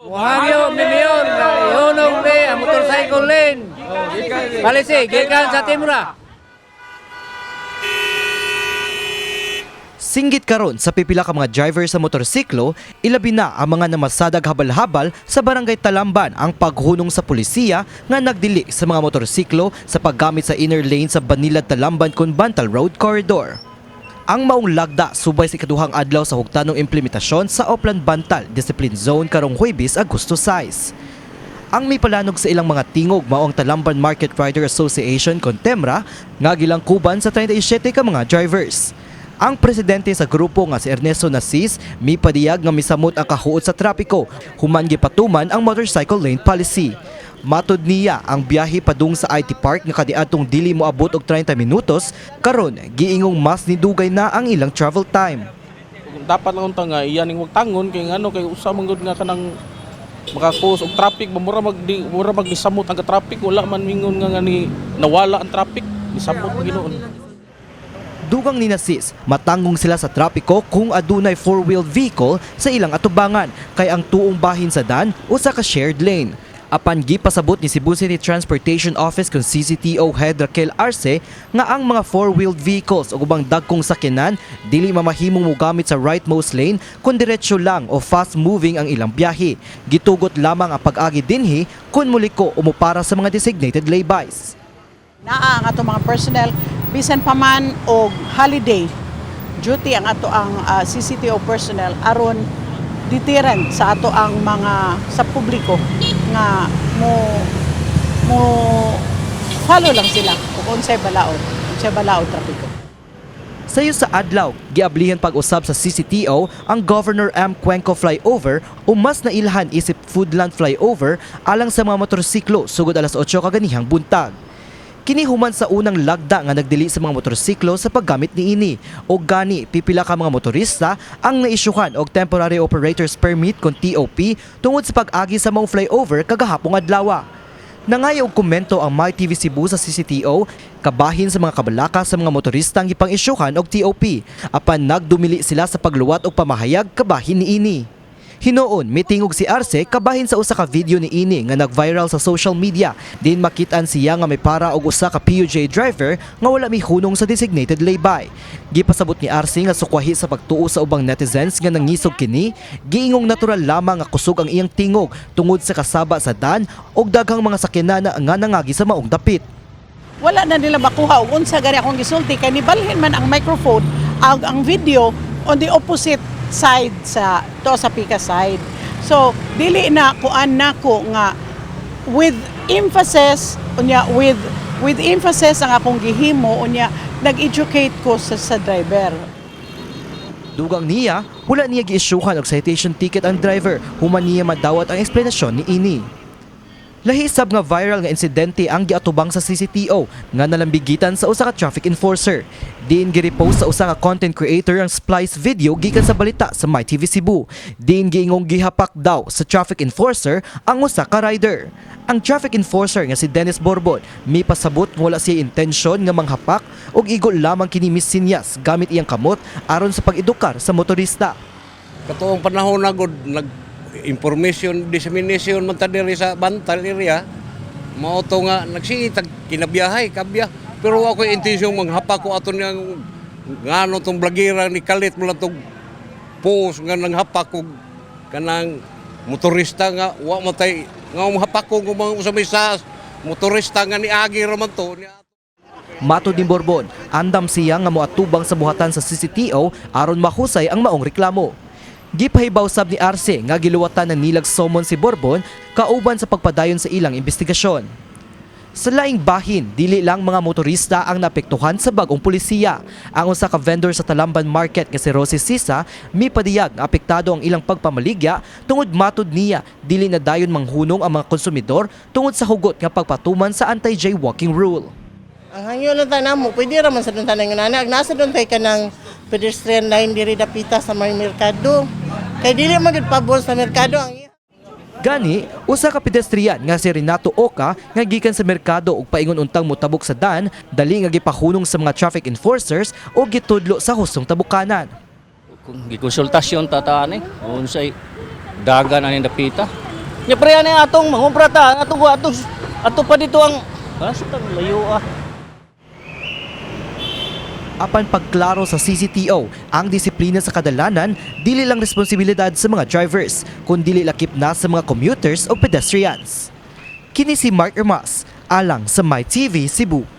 Muhangyo mi, Mayor, nga ihunong ni ang motorcycle lane policy gikan sa Timra. Singgit karon sa pipila ka mga driver sa motorsiklo, ilabi na ang mga namasadag habal-habal sa Barangay Talamban ang paghunong sa pulisiya nga nagdili sa mga motorsiklo sa paggamit sa inner lane sa Banilad Talamban kun Bantal Road Corridor. Ang maong lagda subay sa ikaduhang adlaw sa hugtanong implementasyon sa Oplan Bantal Discipline Zone karong Huwebes, Agosto 6. Ang may palanog sa ilang mga tingog mao ang Talamban Market Rider Association kon TEMRA nga gilangkuban sa 37 ka mga drivers. Ang presidente sa grupo nga si Ernesto Nasis mipadiyag nga misamot ang kahuot sa trapiko human gipatuman ang motorcycle lane policy. Matod niya, ang biyahe padung sa IT Park nga kaniadtong dili moabot og 30 minutos karon giingong mas nidugay na ang ilang travel time. Dapat lang unta nga iya ning wagtangon kay ngano kay usa man gud nga kanang maka-cause og traffic ba, mura mag nisamot ang traffic. Wala man mingon nga nga ni nawala ang traffic, nisamot ginoon. Dugang ni Nasis, matanggong sila sa trapiko kung adunay four-wheeled vehicle sa ilang atubangan kay ang tuong bahin sa dan usa ka shared lane. Apan gipasabot ni Cebu City Transportation Office kung CCTO Head Raquel Arce nga ang mga four-wheeled vehicles o ubang dagkong sakyanan dili mamahimong mogamit sa rightmost lane kung diretso lang o fast moving ang ilang biyahe. Gitugot lamang ang pag-agi dinhi kung muliko o mopara sa mga designated laybys. Naa ang ato mga personnel bisan pa man og holiday duty ang ato ang CCTO personnel aron deterrent sa ato ang mga sa publiko nga mo mo follow lang sila kung unsay balaod trapiko. Sayo sa adlaw, giablihan pag-usab sa CCTO ang Governor M. Cuenco Flyover o mas nailhan isip Foodland Flyover alang sa mga motorsiklo sugod alas 8 kaganihang buntag. Kini human sa unang lagda nga nagdili sa mga motorsiklo sa paggamit niini o gani pipila ka mga motorista ang naisyuhan og temporary operators permit kon TOP tungod sa pag-agi sa maong flyover kagahapong adlaw. Nangayo og komento ang MyTV Cebu sa CCTO kabahin sa mga kabalaka sa mga motoristang gipang-isyuhan og TOP apan nagdumili sila sa pagluwat og pamahayag kabahin niini. Hinuon, mitingog si Arce kabahin sa usa ka video niini nga nag-viral sa social media din makit-an siya nga may para og usa ka PUJ driver nga wala mihunong sa designated layby. Gipasabot ni Arce nga sukwahi sa pagtuo sa ubang netizens nga nangisog kini, giingong natural lamang nga kusog ang iyang tingog tungod sa kasaba sa dan og daghang mga sakyanan nga nangagi sa maong dapit. Wala na nila makuha og unsa gani akong gisulti kay nibalhin man ang microphone ang video on the opposite side sa to sa pika side. So dili na kuan nako nga with emphasis unya with emphasis ang akong gihimo unya nag-educate ko sa driver. Dugang niya, wala niya giisyuhan og citation ticket ang driver human niya madawat ang eksplanasyon niini. Lahi sab nga viral nga insidente ang giatubang sa CCTO nga nalambigitan sa usa ka traffic enforcer. Diin girepost sa usa ka content creator ang splice video gikan sa balita sa MyTV Cebu. Diin giingong gihapak daw sa traffic enforcer ang usa ka rider. Ang traffic enforcer nga si Dennis Borbon mipasabot nga wala siya intensyon nga manghapak ug igo lamang kini misinyas gamit iyang kamot aron sa pag-edukar sa motorista. Katuong panahon na gud nag information dissemination man ta diri sa Bantal area, mao to nga nagsiitag kinabiyahay kabya, pero ako intensyon manghapak ko ato niyang ngano tong blagera ni kalit mo lang tong post nga nanghapak og kanang motorista nga wa matay nga mahapak ko kung mga usa may sa motorista nga niagi ra man to niya. Matod ni Borbon, andam siya nga moatubang sa buhatan sa CCTO aron mahusay ang maong reklamo. Gipahibaw sab ni Arce nga giluwatan ng nilag summon si Borbon kauban sa pagpadayon sa ilang investigasyon. Sa laing bahin, dili lang mga motorista ang naapektuhan sa bagong pulisiya. Ang usa ka vendor sa Talamban Market nga si Rosie Sisa mipadiyag nga apektado ang ilang pagpamaligya tungod matod niya dili na dayon manghunong ang mga konsumidor tungod sa hugot nga pagpatuman sa anti-jaywalking rule. Ang hangyo lang tanan mo, pwede raman sa doon tanan nga nana. Nasa doon tay kanang pedestrian line diri dapita sa may merkado. Kay dili man gyud pabor sa merkado ang iya. Gani, usa ka pedestrian nga si Renato Oca nga gikan sa merkado ug paingon untang motabok sa dan, dali nga gipahunong sa mga traffic enforcers ug gitudlo sa hustong tabukanan. Kung gikonsultasyon ta ta ani unsay dagan ani dapita. Nya pre ani atong mangumpra ta, atong atong ato pa dito ang ah, layo ah. Apan pagklaro sa CCTO, ang disiplina sa kadalanan dili lang responsibilidad sa mga drivers, kundi lakip na sa mga commuters o pedestrians. Kini si Mark Ermas, alang sa MyTV Cebu.